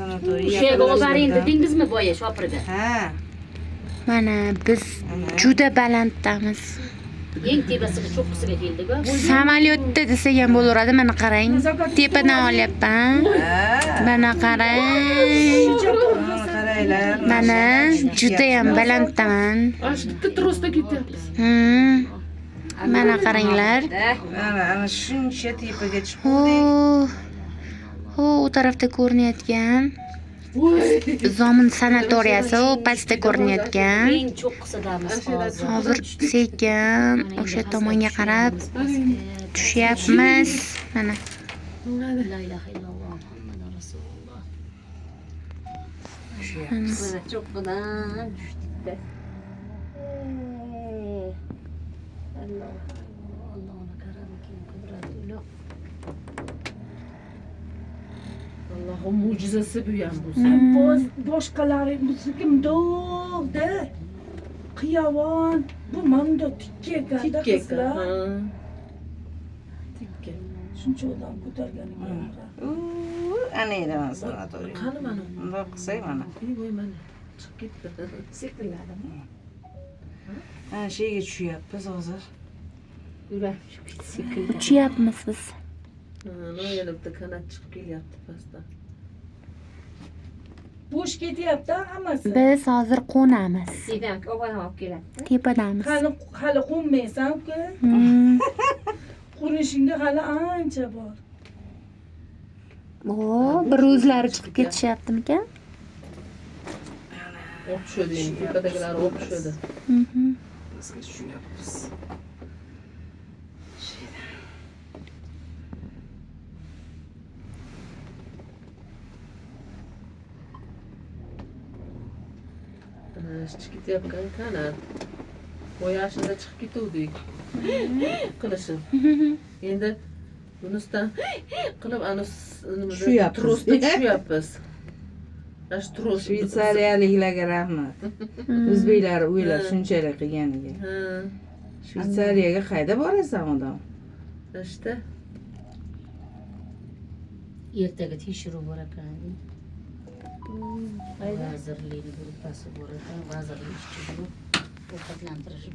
Sanatoriy. O'sha olib boring dedingizmi boya shopirga? Ha. Mana biz juda balanddamiz. Eng tepasiga, cho'qqisiga keldik. Samolyotda desak ham bo'laveradi. Mana qarang. Tepadan olyapman. Ha. Mana qarang. Mana qaranglar. Mana juda ham balanddaman. Ana shu bitta trosda ketyapmiz. Mana qaranglar. Mana ana shuncha tepaga chiqdik. Ho. Ho, u tarafda ko'rinayotgan Zomin sanatoriyasi, u pastda ko'rinayotgan. Eng cho'qqisidamiz hozir. Hozir sekin o'sha tomonga qarab tushyapmiz. Mana. La ilaha illalloh Muhammadur Rasululloh. Tushyapmiz. Mana cho'qqidan tushdik-da. Alloh Allohning karami keng, qudrati ulug'. Allohning mo'jizasi bu ham bo'lsa. Boshqalari bizniki mundoqda qiyovon, bu mana tikka ekanda Tikka ekan. qizlar. Ha. Tikka. Shuncha odam ko'targaniga. Ana edi mana sanatoriy. Qani mana? Bundoq qilsak mana. Voy mana. Chiqib ketdi. Sekinladimi? Ana shu yerga tushyapmiz hozir. Yurak tushib ketdi sekin. Uchyapmiz biz. Ha, yana bitta kanat chiqib kelyapti pastdan. Bo'sh ketyapti hammasi. Biz hozir qo'namiz. Sedan obam olib keladi. Tepadamiz. Hali hali qo'nmaysan-ku. Qo'nishingga hali ancha bor. O, bir o'zlari chiqib ketishyaptimikan? O'q tushadi endi, tepadagilar o'q tushadi. Pastga tushyapmiz. Ana shu chiqib ketayotgan kanat. Boya shunda chiqib ketuvdik. Qilishib. Endi bunisidan qilib ana nimada Tushyapmiz. trosda tushyapmiz. Ana shu tros. Shvetsariyaliklarga rahmat. O'zbeklar o'ylab shunchalik qilganiga. Ha, Shvetsariyaga qayda borasan odam? işte. Ertaga tekshiruv bor ekan. Vazirlikni gruppasi bor ekan, vazirlik ishchi guruh ovqatlantirish.